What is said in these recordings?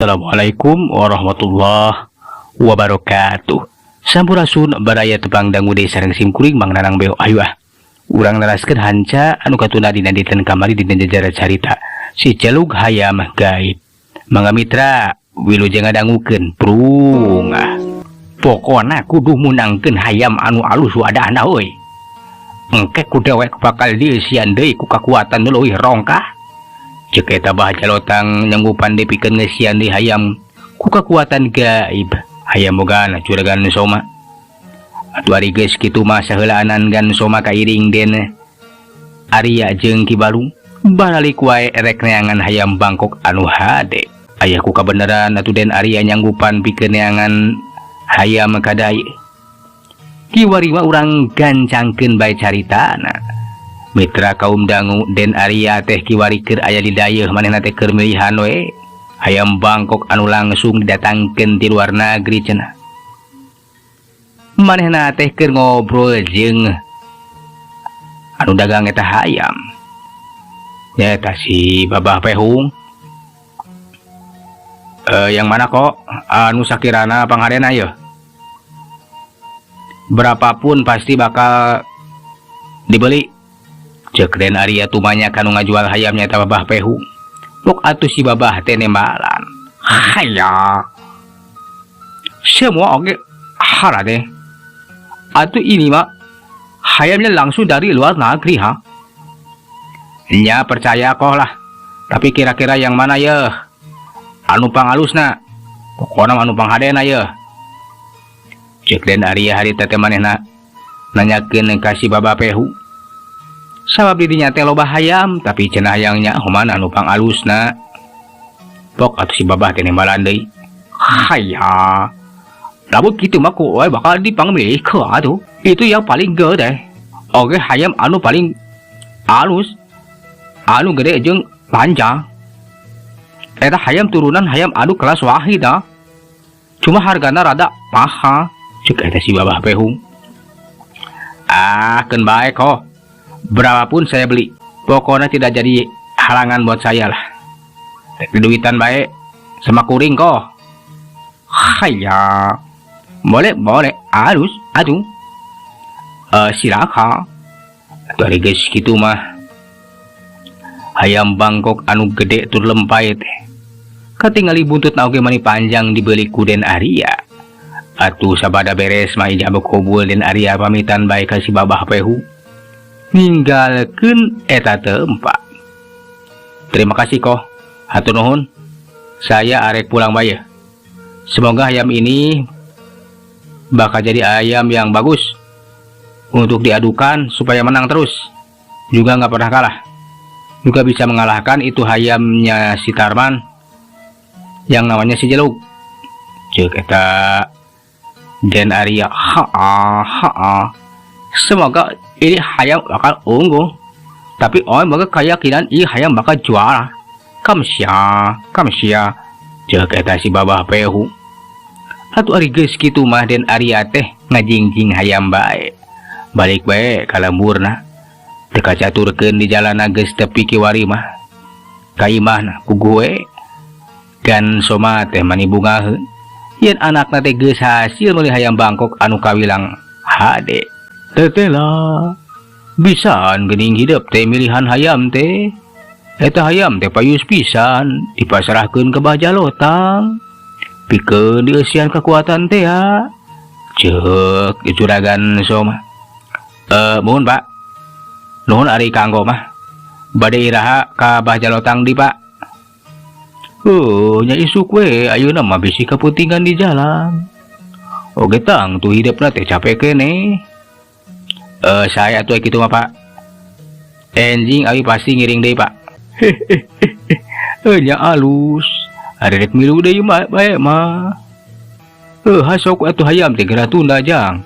Assalamualaikum warahmatullahi wabarakatuh. Sampurasun, baraya tepang dangu deui sareng simkuring, Mang Nanang Beo. Ayo ah, urang neraskeun hanca anu katunda dina dinten kamari dina jajara carita Si Jelug Hayam Gaib. Mangga, mitra, wilujeng ngadangukeun. Prung ah. Pokona kudu munangkeun hayam anu alus wadahna euy. Engke ku dewek bakal dieusian deui ku kakuatan nu leuwih rongkah. Cek eta Bah Jalotang nyanggupan dipikeun ngeusian deui hayam ku kakuatan gaib. Hayam bogana Juragan Soma. Atuh ari geus kitu mah, saheulaanan Gan Soma kairing Den Arya jeung Ki Balung baralik wae erek neangan hayam Bangkok anu hade. Aya ku kabeneran atuh Den Arya nyanggupan pikeun neangan hayam kadai. Kiwari mah urang gancangkeun bae caritana. Mitra kaum dangu, Den Arya teh kiwari keur aya di dayeuh, manehna teh keur milihan we hayam Bangkok anu langsung didatangkeun ti luar negeri cenah. Manehna teh keur ngobrol jeung anu dagang eta hayam. Nyaeta si Babah Pehung. Yang mana kok anu sakirana panghadena ye? Berapapun pasti bakal dibeli. Cek Den Arya tumanya kanu ngajual hayamnya eta Babah Pehung. Pok atuh si Babah teh nembalan. Haya. Semua oke harade. Atuh ini mah hayamnya langsung dari luar negeri, ha. Nya, percaya kok lah. Tapi kira-kira yang mana ya? Anu pangalusna. Pokokna anu panghadena ye. Cek Den Arya hari teh manehna nanyakeun ka si Babah Pehu. Sabab didinya teh loba hayam, tapi cenah hayangnya mana anu pangalusna. Pok atuh si Babah teh nembalan deui. Haya. Lamun kitu mah ku we bakal dipangmilihkeun atuh. Itu yang paling gede. Oke, hayam anu paling alus. Anu gede jeung panjang. Eta hayam turunan hayam anu kelas wahid ah. Cuma hargana rada mahal. Cek eta si Babah Pehung. Ah, keun bae kok. Berapapun saya beli. Pokoknya tidak jadi halangan buat saya lah. Rek duitan bae sama kuring kok. Haya. Boleh, boleh. Halus, aduh. Silakan. Atuh ari geus kitu mah. Hayam Bangkok anu gede tur lempay teh. Katingali buntutna oge mani panjang, dibeli ku Den Arya. Atuh sabada beres mah, ijab kabul, Den Arya pamitan bae ka si Babah Pehu. Ninggalkeun eta tempat. Terima kasih koh. Hatur nuhun. Saya arek pulang bae. Semoga ayam ini bakal jadi ayam yang bagus untuk diadukan supaya menang terus. Juga nggak pernah kalah. Juga bisa mengalahkan itu hayamnya si Tarman yang namanya si Jeluk. Cek eta Den Arya, ha ha. Semoga ini hayam bakal unggul. Tapi oh, moga keyakinan ini hayam bakal juara. Kamsia, kamsia. Cek eta si Babah Pehu. Atuh ari geus kitu mah, Den Arya teh ngajingjing hayam bae. Balik bae ka lemburna. Teu kacaturkeun di jalana, geus tepi kiwari mah. Ka imahna ku gue. Gan Soma teh mani bungaheun. Yen anakna teh geus hasil meuli hayam Bangkok anu kawilang hade. Teteh lah. Bisaan geuning hidup teh milihan hayam teh. Eta hayam teh payus pisan dipasrahkeun ke Bah Jalotang. Pikeun dieusian kekuatan teh ya. Cek Juragan Soma. Eh, mohon, Pak. Nuhun ari kanggo mah. Bade iraha ka Bah Jalotang di, Pak? Oh, nya isuk we, ayeuna mah bisi kaputingan di jalan. Oge tang tuh hidupna teh capek keneh. Eh, saya tuh kitu mah, Pak. Enjing abi pasti ngiring deui, Pak. Hehehe. Nya alus. Ari rek milu deui mah bae mah. Eh, hasok atuh hayam teh geura tunda, jang.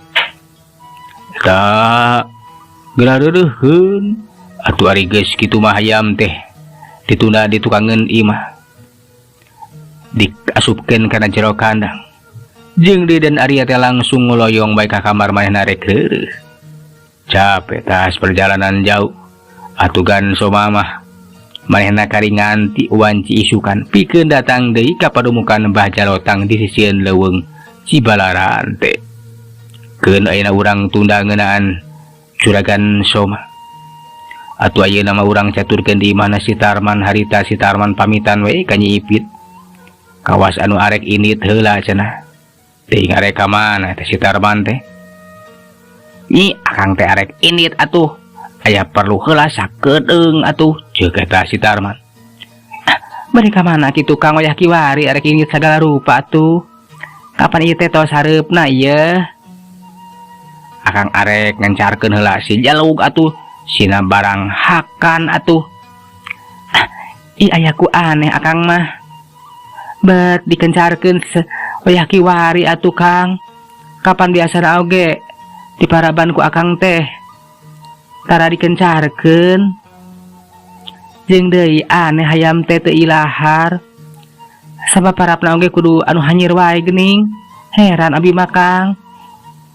Eta geura reureuheun. Atuh ari geus kitu mah, hayam teh ditunda di tukangeun imah. Diasupkeun kana jero kandang. Jeung deui Den Arya teh langsung nguloyong bae ka kamar manehna rek reureuh. Capek tas perjalanan jauh. Atuh Gan Soma mah Manehna kari nganti wanci isukan pikeun datang deui ka padumukan Mbah Jalotang di sisieun leuweung Cibalarante. Keun ayeuna urang tunda ngeunaan Juragan Soma. Atuh ayeuna mah urang caturkeun di imahna si Tarman harita si Tarman pamitan we ka Nyi Ipit. Kawas anu arek indit heula cenah. Teuing arek ka mana teh si Tarman teh. Nyi, akang teh arek indit atuh. Aya perlu heula sakedeung atuh, ceuk eta si Tarman. Ah, bari ka mana kitu Kang wayah kiwari arek indit sagala rupa atuh. Kapan ieu teh tos hareupna ieu? Akang arek ngencarkeun heula si Jalug atuh, sina barang hakan atuh. Ah, ih ayaku aneh akang mah. Bet dikencarkeun wayah kiwari atuh Kang. Kapan biasana oge diparaban ku akang teh tara dikencarkeun. Jeung deui aneh hayam teh teu ilahar. Sabab parabna oge kudu anu hanyir wae geuning. Heran abi mah Kang.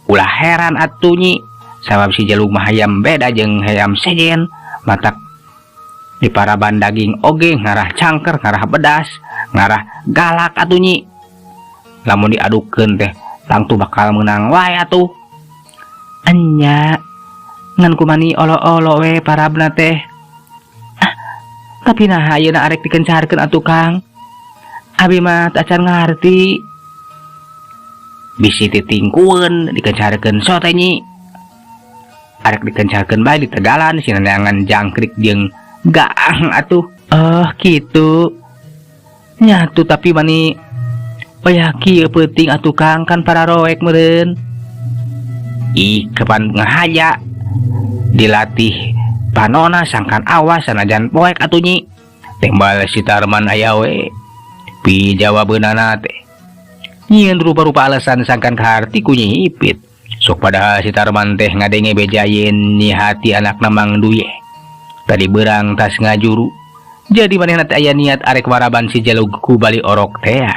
Ulah heran atuh Nyi. Sabab si Jalug mah hayam beda jeung hayam sejen. Matak diparaban daging oge ngarah cangker, ngarah bedas, ngarah galak atuh Nyi. Lamun diadukeun teh tangtu bakal meunang wae atuh. Enya ngan kumani olo-olo we parabna teh. Ah, tapi naha ayeuna arek dikencarkeun atuh Kang. Abi mah teu acan ngarti. Bisi titingkueun dikencarkeun so teh Nyi. Arek dikencarkeun bae di tegalan sina neangan jangkrik jeung gaang atuh. Oh kitu. Nya atuh tapi mani wayah kieu peuting atuh Kang kan pararoek meureun. Ih kapan ngahaja dilatih panona sangkan awas sanajan poek atuh Nyi. Tembal si Tarman aya we. Pi jawabeunana teh. Nyieun rupa-rupa alasan sangkan kaharti ku Nyi Ipit. Sok padahal si Tarman teh ngadenge beja yen Nyi Hati anakna Mang Duye. Tadi berang tas ngajuru. Jadi manehna teh aya niat arek waraban si Jalug ku bali orok tea.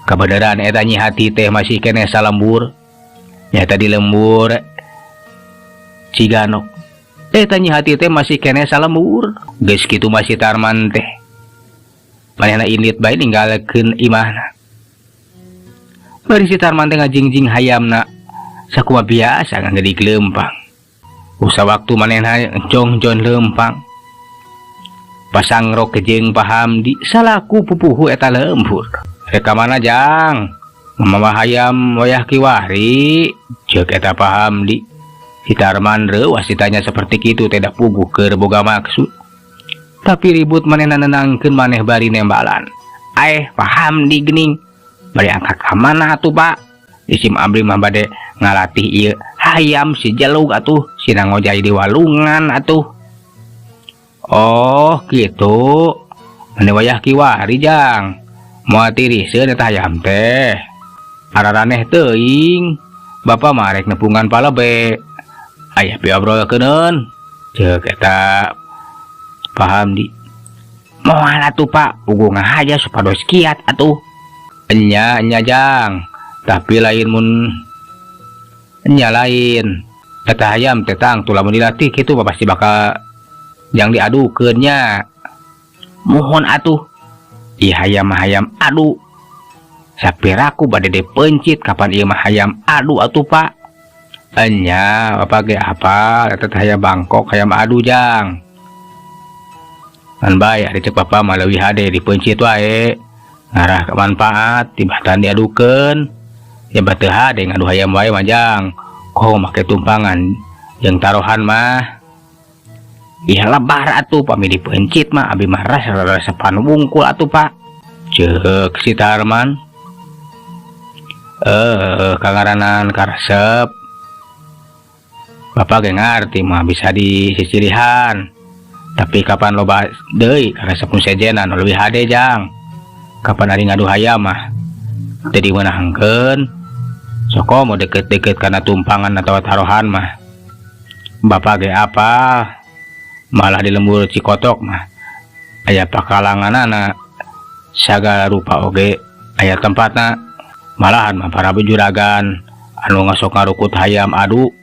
Kabeneran eta Nyi Hati teh masih keneh salembur. Nyata di lembur Ciganok. Eta Nyi Hati teh masih keneh salembur. Geus kitu mah si Tarman teh. Manehna indit bae ninggalkeun imahna. Bari si Tarman teh ngajingjing hayamna sakumaha biasa ngageudik leumpang. Usa waktu manehna jongjon leumpang. Pasangrok jeung Pahamdi salaku pupuhu eta lembur. Rek ka mana Jang? Mamawa hayam wayah kiwari, ceuk eta Pahamdi. Si Tarman reuas ditanya seperti kitu teh da puguh keur boga maksud. Tapi ribut manehna nenangkeun maneh bari nembalan. Aeh Pahamdi geuning. Bari angkat ka mana atuh Pak? Isim abdi mah bade ngalatih ieu hayam si Jalug atuh, sina ngojay di walungan atuh. Oh kitu. Mane wayah kiwari Jang. Moal tiriseun eta hayam teh. Araraneh teuing. Bapa mah arek nepungan palebe. Aya piobrolkeuneun. Ceuk eta Pahamdi. Moal atuh Pak, puguh ngahaja supados kiat atuh. Enya enya Jang, tapi lain mun enya lain. Eta hayam teh tangtu lamun dilatih kitu mah pasti bakal jang diadukeun nya. Muhun atuh. Ieu hayam mah hayam adu. Sapiraku bade dipeuncit kapan ieu mah hayam adu atuh Pak. Enya bapak ge apal eta teh hayam Bangkok hayam adu Jang. Ngan bae ari ceuk bapa mah leuwih hade dipeuncit wae. Ngarah ka manfaat tibatan diadukeun. Ya teu hade ngadu hayam wae mah Jang. Koho make tumpangan jeung tarohan mah. Ih lebar atuh pami dipeuncit mah abi mah rasa-resepan wungkul atuh Pak. Ceuk si Tarman. Kangaranan karesep. Bapak ge ngarti mah bisa disisilihan. Tapi kapan loba deui karesep nu sejenan leuwih hade Jang. Kapan ari ngadu hayam mah teu dimeunangkeun. Sok komo deket-deket kana tumpangan atawa tarohan mah. Bapak ge apal. Malah di lembur Cikotok mah aya pakalanganana sagala rupa oge aya tempatna. Malahan mah para juragan anu ngasok ngarukut hayam adu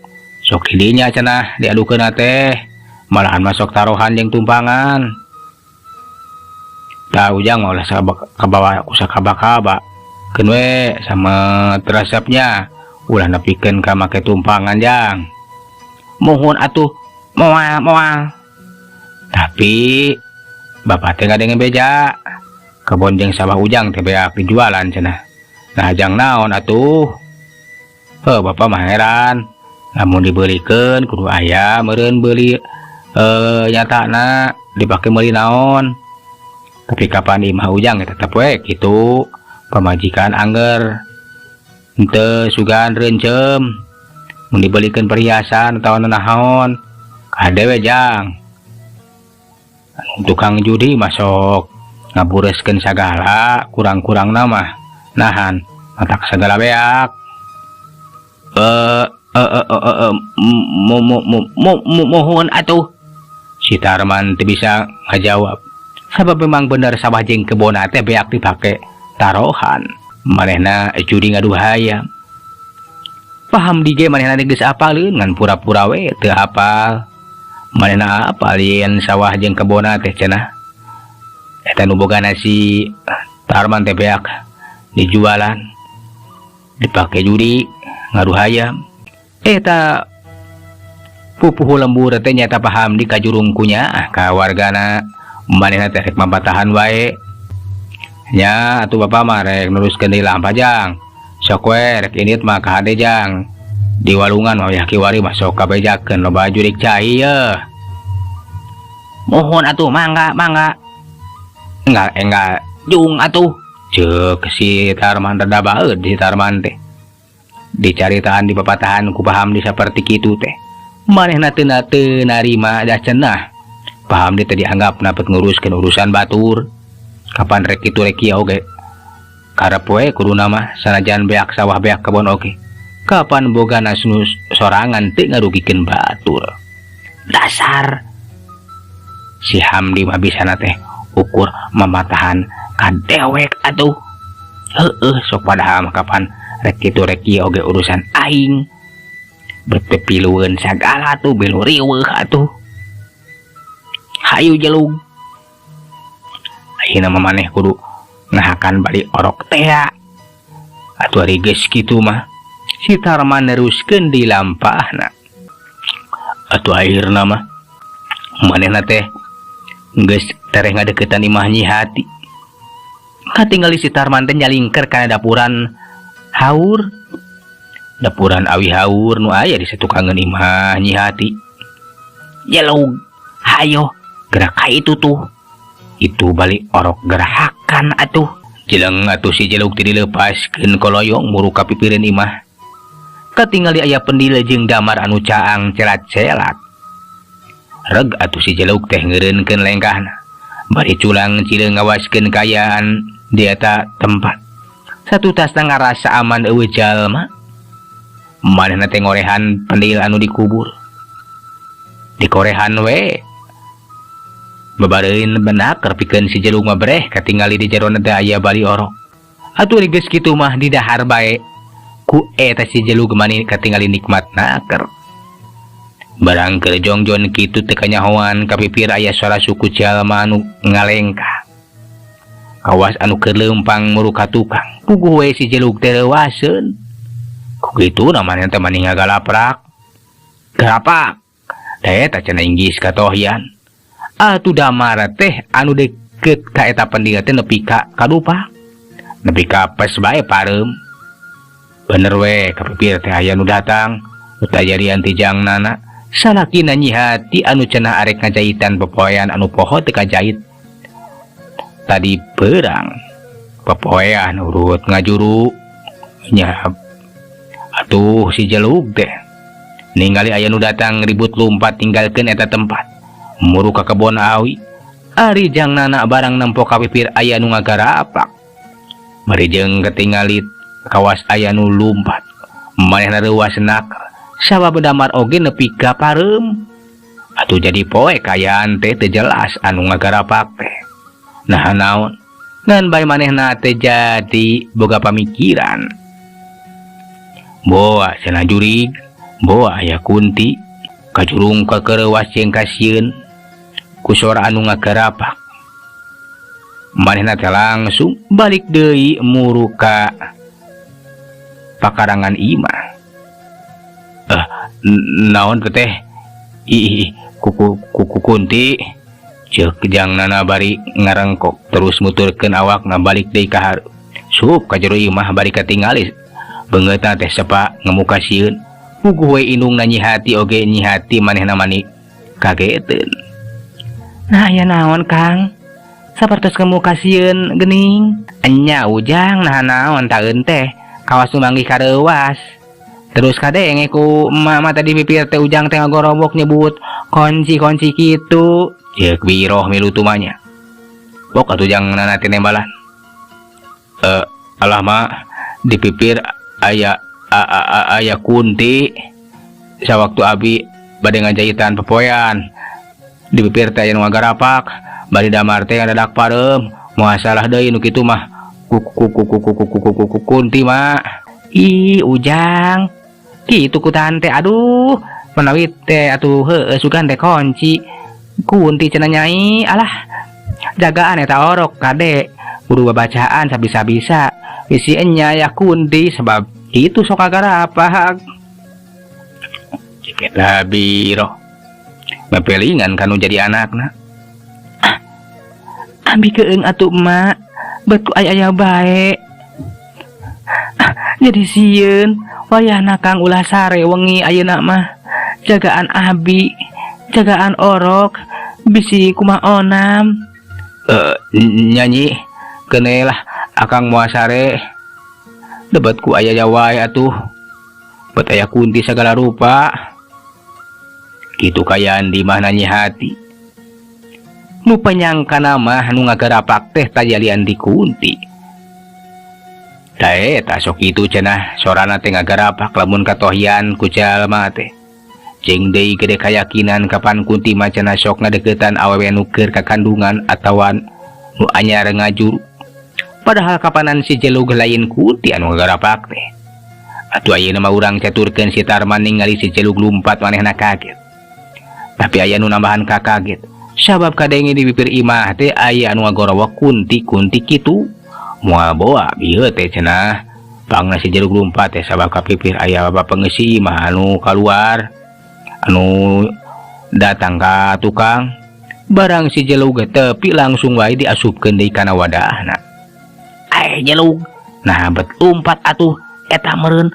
sok didinya cenah diadukeunna teh. Malahan mah sok tarohan jeung tumpangan. Tah Ujang mah ulah kabawa ku sakaba-kaba. Keun we sama resepnya ulah nepikeun ka make tumpangan Jang. Muhun atuh moal moal. Tapi bapak teh ngadenge beja. Kebon jeung sawah Ujang teh beak dijualan cenah. Nah jang naon atuh? Heuh bapak mah heran. Lamun dibeulikeun kudu aya meureun beuli nyatana dipake meuli naon. Tapi kapan imah Ujang ya tetep we kitu. Pamajikan angger henteu sugan reuncem. Mun dibelikeun perhiasan atawa nanaon kade we Jang. Tukang judi mah sok ngabureskeun sagala kurang-kurangna mah nahan matak sagala beak. Muhun atuh. Si Tarman teu bisa ngajawab. Sabab memang bener sawah jeung kebonna teh beak dipake tarohan. Manehna judi ngadu hayam. Paham dige manehna geus apaleun ngan pura-pura we teu hafal. Manehna apal yen sawah jeung kebonna teh cenah. Eta nu bogana si Tarman teh beak dijualan dipake judi ngadu hayam. Eta pupuhu lembur teh nyata paham di kajurung kunya ka wargana. Manehna teh rek mapatahan wae. Nya atuh bapak mah rek neruskeun deui lampah Jang. Sok we rek indit mah kahade Jang. Di walungan mah wayah kiwari mah sok kabejakeun loba jurik cai yeuh. Muhun atuh mangga mangga. Enggal enggal jung atuh. Ceuk si Tarman rada baeud si Tarman teh. Dicaritaan di papatahan ku paham di saperti kitu teh. Manehna teu teu narima da cenah. Paham teh dianggap napet nguruskeun urusan batur. Kapan rek kitu rek kieu oge. Karep we kuduna mah sanajan beak sawah beak kebon oge. Kapan bogana sorangan teu ngarugikeun batur. Dasar si Hamdi mah bisana teh ukur mamatahan ka dewek atuh. Heueuh sok padahal mah kapan rek kitu rek kieu oge urusan aing. Bet pilueun sagala tuh bilu riweuh atuh. Hayu jelug. Ayeuna mah maneh kudu ngahakan bali orok tea. Atuh ari geus kitu mah si Tarman neruskeun di lampahna. Atuh akhirna mah manehna teh geus tereh ngadeukeutan imah Nyi Hati. Katingali si Tarman teh nyalingker kana dapuran haur. Dapuran awi haur nu aya di satukangeun imah Nyi Hati. Jelug, hayo gerak ka itu tuh. Itu balik orok gerahakan atuh. Jeleng atuh si jelug teh dilepaskeun koloyong muru ka pipireun imah. Katingali aya pendil jeung damar anu caang celat-celat. Reg atuh si jelug teh ngeureunkeun lengkahna. Bari culang cileung ngawaskeun kaayaan di eta tempat. Satutasna ngarasa aman eueuh jalma. Manehna teh ngorehan pendil anu dikubur. Dikorehan we. Babareun benak pikeun si jelug mah breh katingali di jerona teh aya bali orok. Atuh geus kitu mah didahar bae. Ku eta si jelug mani katingali nikmat naker. Barang keur jongjon kitu teu kanyahoan kapipir aya suara suku jalma anu ngalengkah. Kawas anu keur leumpang muru ka tukang. Puguh we si jelug teh reuaseun. Ku kitu namanya teh mani ngagalaprak. Gerapak. Da eta cenah inggis katohyan. Atuh damar teh anu deket ka eta pendil teh nepi ka kadupa. Nepi ka pes bae pareum. Bener we kapipir teh aya nu datang. Nu tajadian ti jangnana. Salakina Nyi Hati anu cenah arek ngajaitan pepoean anu poho teu kajait. Tadi perang pepoean urut ngajuru nya atuh si jelug teh. Ningali aya nu datang ribut lumpat tinggalkeun eta tempat. Muru ka kebon awi. Ari jangnana barang nempo kapipir aya nu ngagarapak. Bari jeung ketingali kawas aya nu lumpat. Manehna reuas naker. Sabab damar oge nepi ka pareum. Atuh jadi poe kaayaan teh teu jelas anu ngagarapak teh. Nah naon? Ngan bae manehna teh jadi boga pamikiran. Boa cenah jurig, boa aya kunti, kajurung ka kereuwas jeung kasieun ku sora anu ngagarapak. Manehna teh langsung balik deui muru ka pakarangan imah. Eh, naon teh? Ih, kuku kuku kunti, ceuk jang nana bari ngarengkok terus muturkeun awakna balik deui ka hareup. Sup ka jero imah bari katingali beungeutna teh sepa ngemuka sieun. Puguh we indungna Nyi Hati oge Nyi Hati manehna mani kageteun. Nah, aya naon, Kang? Sapertos ngemuka sieun geuning. Enya, Ujang, nah naon taeun teh kawas nu manggih kareuwas. Terus kadenge ku emak mah tadi pipir teh Ujang teh ngagorobok nyebut kunci-kunci kitu. Ceuk Biroh milu tumanya. Bok atuh jang nana teh nembalan. Eh, alah mah di pipir aya a, a, a, aya kunti sawaktu abi bade ngajahitan pepoyan di pipir teh aya nu ngagarapak bari damar teh ngadadak pareum, moal salah deui nu kitu mah ku ku ku ku ku ku ku ku ku kunti mah. Ih, Ujang, kitu ku tante. Aduh, menawi teh atuh heueuh sugan teh kunci kunti cenah nyai. Alah, jagaan eta orok, kade kudu babacaan sabisa-bisa bisi enya ya kunti sebab itu sok ngagarapak. Kita Biroh mepelingan kanu jadi anakna. Ah, ambi keung atuh emak, bet ku aya-aya bae. Ah, jadi sieun wayahna, Kang. Ulah sare wengi ayeuna mah, jagaan abi, jagaan orok, bisi kumaha onam. Eh, nyanyi kene lah, akang moal sare debat ku aya wae atuh, bet aya kunti segala rupa kitu kayaan di mah. Nyi Hati nu panyangkana mah nu ngagarapak teh tajalian di kunti. Eta sok itu cenah sorana teh ngagarapak lamun katohian ku jalma teh. Jeung deui gede kayakinan kapan kunti mah cenah sok ngadeukeutan awewe nu keur kakandungan atawa nu anyar ngajuru. Padahal kapanan si jelug lain kunti anu ngagarapak teh. Atuh ayeuna mah urang caturkeun si Tarman ningali si jelug lumpat manehna kaget. Tapi aya nu nambahan ka kaget. Sabab kadenge di bibir imah teh aya anu ngagorowok kunti-kunti kitu. Moal boa bieu teh cenah. Pangna si jelug lumpat teh sabab kapipir aya bapak pengesi imah anu kaluar anu datang ka tukang. Barang si jelug tepi langsung wae diasupkeun deui kana wadahna. Ay jelug, nah bet lumpat atuh, eta meureun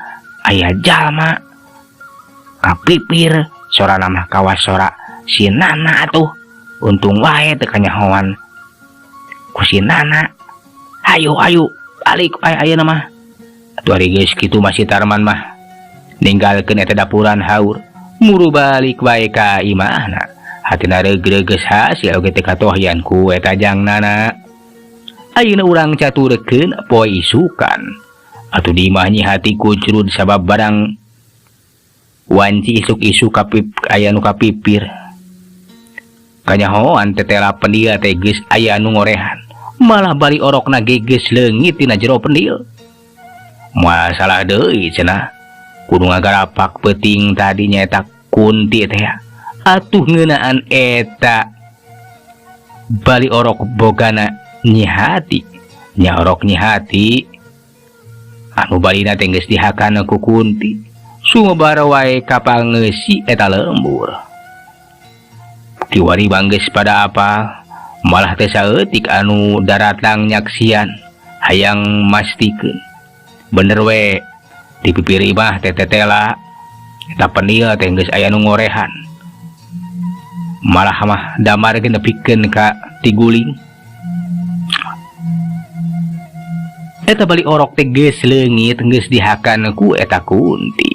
aya jalma kapipir sorana mah kawas sora si Nana atuh. Untung wae teu kanyahoan ku si Nana. Ayo ayo balik aya ayeuna mah atuh. Ari geus kitu mah si Tarman mah ninggalkeun eta dapuran haur muru balik wae ka imahna, hatina reugreug geus hasil oge teu katohyan ku eta jang Nana. Ayeuna urang caturkeun poe isukan atuh. Di imah Nyi Hati kucrud sabab barang wanci isuk-isuk kapip aya nu kapipir kanyahoan tetela pendil teh geus aya nu ngorehan, malah bali orokna ge geus leungit tina jero pendil. Moal salah deui cenah kudu ngagarapak peuting tadi nyaeta kunti teh atuh. Ngeunaan eta bali orok bogana Nyi Hati nya, orok Nyi Hati anu balina teh geus dihakan ku kunti. Sumebar wae ka pangeusi eta lembur. Kiwari banggeus pada apa, malah teh saeutik anu daratang nyaksian hayang mastikeun bener we di pipir imah teh tetela eta pendil teh geus aya nu ngorehan, malah mah damar ge nepikeun ka tiguling. Eta bali orok teh geus leungit, geus dihakan ku eta kunti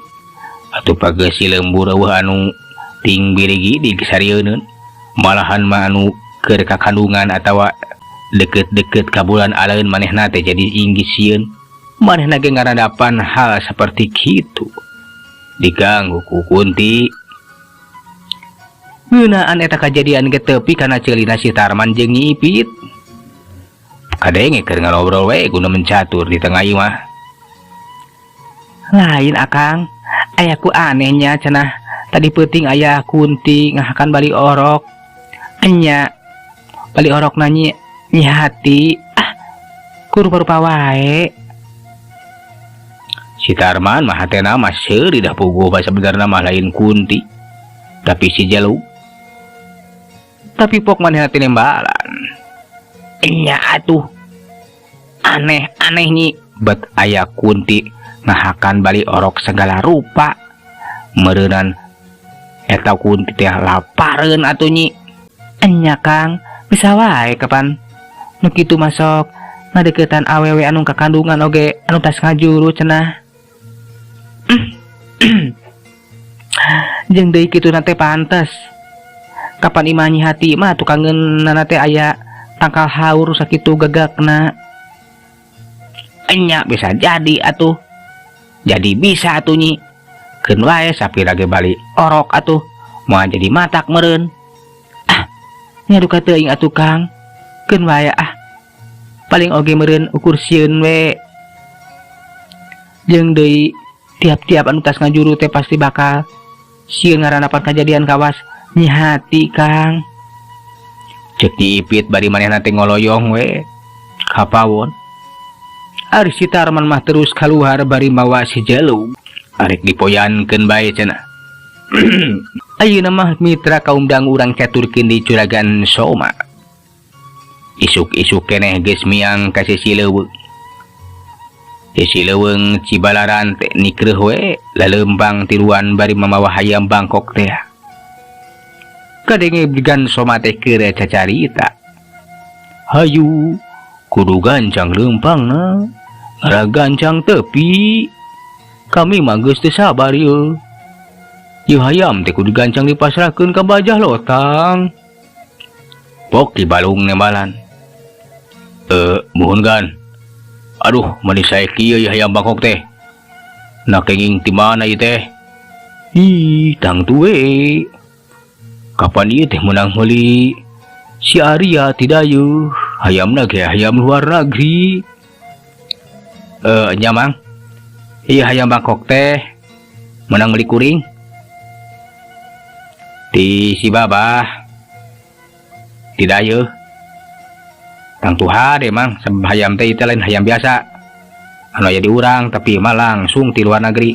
atuh. Pageus si lembur eueuh anu ting birigi disarieuneun, malahan mah anu keur kakandungan atawa deket-deket ka bulan aleun manehna teh jadi inggis sieun. Manehna ge ngaradapan hal seperti kitu diganggu ku kunti. Ngeunaan eta kajadian ge tepi kana ceulina si Tarman jeung Nyi Ipit. Kadenge keur ngobrol we guna mencatur di tengah imah. Lain, Akang, ayaku anehnya cenah tadi peuting aya kunti ngahakan bali orok. Enya bali orok nanyi Nyi Hati ah ku rupa-rupa wae. Si Tarman mah hatena mah seuri dah, puguh bae sabenerna mah lain kunti tapi si Jaluk, tapi pok manehna tinembalan. Nya atuh aneh-aneh, Nyi, bet aya kunti ngahakan bali orok segala rupa. Meureunan eta kunti teh lapareun atuh, Nyi. Enya, Kang, bisa wae. Kapan nu kitu masuk ngadeukeutan awewe anu kakandungan oge anu tas ngajuru cenah. Jeung deui kitu teh pantes. Kapan imah Nyi Hati mah tukangeun teh aya tangkal haur sakitu gagakna. Enya, bisa jadi atuh, jadi bisa atuh, Nyi. Keun wae sapira ge bali orok atuh moal jadi matak meureun. Ah, nya duka teuing atuh, Kang. Keun wae ah, paling oge meureun ukur sieun we. Jeung deui tiap-tiap anu tas ngajuru teh pasti bakal sieun ngarandapan kajadian kawas Nyi Hati, Kang, cek Nyi Ipit bari manehna teh ngoloyong we ka pawon. Ari si Tarman mah terus keluar bari mawa si Jalug, arek dipoyankeun bae cenah. Ayeuna mah, mitra kaum dangu, urang caturkeun di Juragan Soma. Isuk-isuk keneh geus miang ka sisi leuweung. Sisi leuweung Cibalarante teh nikreuh we laleumpang tiluan bari mamawa hayam Bangkok teh. Kadenge Gan Soma teh keur cacarita. "Hayu, kudu gancang leumpangna, gancang tepi. Kami mah geus teu sabar yeuh. Ieu hayam teh kudu gancang dipasrahkeun ka Bajah Lotang." Pok dibalung nembalan. "Eh, muhun, Gan. Aduh, mani sae kieu ya hayam Bangkok teh. Nah, kenging ti mana ieu teh?" "Ih, tangtu we. Kapan ieu teh menang meuli si Arya ti dayeuh, hayamna ge hayam luar negeri." "Eh, nya, Mang. Ieu hayam Bangkok teh menang meuli kuring ti si Babah ti dayeuh. Tangtu hade, Mang, hayam teh itu lain hayam biasa anu aya di urang, tapi mah langsung ti luar negeri,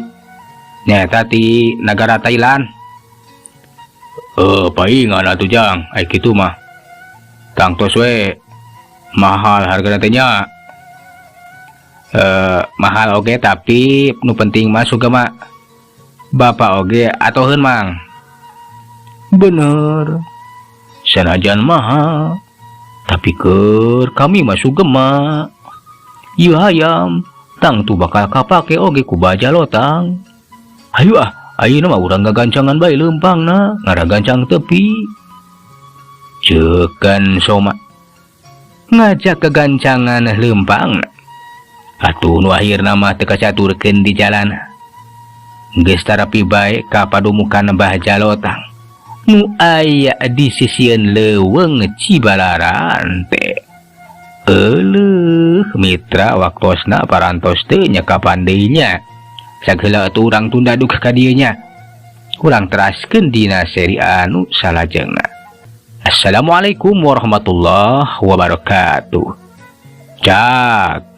nyaeta ti negara Thailand." "Eh, paingan atuh, Jang, ai kitu mah. Tangtos we mahal hargana teh nya." "Eh, mahal oge, tapi nu penting masuk ke mah bapak oge atoheun, Mang." "Bener, sanajan mahal tapi keur kami masuk gema. Ieu hayam tangtu bakal kapake oge ku Baja Lotang. Hayu ah, ayeuna mah urang gagancangan bae leumpangna, ngaragancang tepi," ceuk Gan Soma ngajak kegancangan leumpangna. Atuh nu akhirna mah teu kacaturkeun di jalan, geus tarapi bae ka padumukan Baja Lotang nu aya di sisieun leuweung Cibalarante. Euleuh, mitra, waktosna parantos teu nya, kapan deui nya. Sageula atuh urang tunda duka ka dieu nya, urang teraskeun dina seri anu salajengna. Assalamualaikum warahmatullahi wabarakatuh. Cak.